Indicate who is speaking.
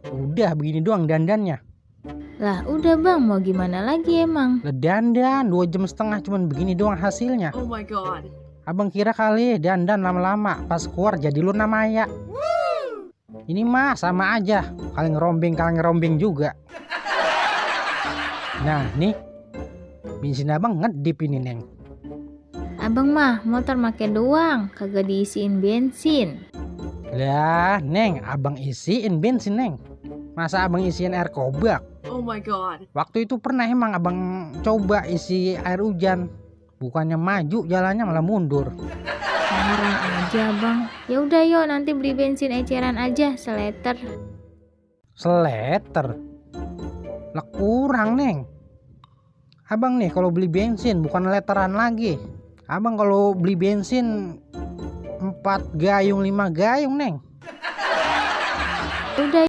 Speaker 1: Udah begini doang dandannya.
Speaker 2: Lah udah bang, mau gimana lagi emang?
Speaker 1: Lah dandan 2,5 jam cuman begini doang hasilnya.
Speaker 3: Oh my god.
Speaker 1: Abang kira kali dandan lama-lama pas keluar jadi Luna Maya. Ini mah sama aja, kalian ngerombeng juga. Nah nih, bensin abang ngedip ini Neng.
Speaker 2: Abang mah motor make doang, kagak diisiin bensin.
Speaker 1: Lah Neng, abang isiin bensin Neng. Masa abang isiin air kobak?
Speaker 3: Oh my god.
Speaker 1: Waktu itu pernah emang abang coba isi air hujan. Bukannya maju, jalannya malah mundur.
Speaker 2: Marah aja bang. Ya udah yuk, nanti beli bensin eceran aja, seliter.
Speaker 1: Seleter? Lah kurang Neng. Abang nih kalau beli bensin bukan leteran lagi. Abang kalau beli bensin 4 gayung 5 gayung Neng.
Speaker 2: Udah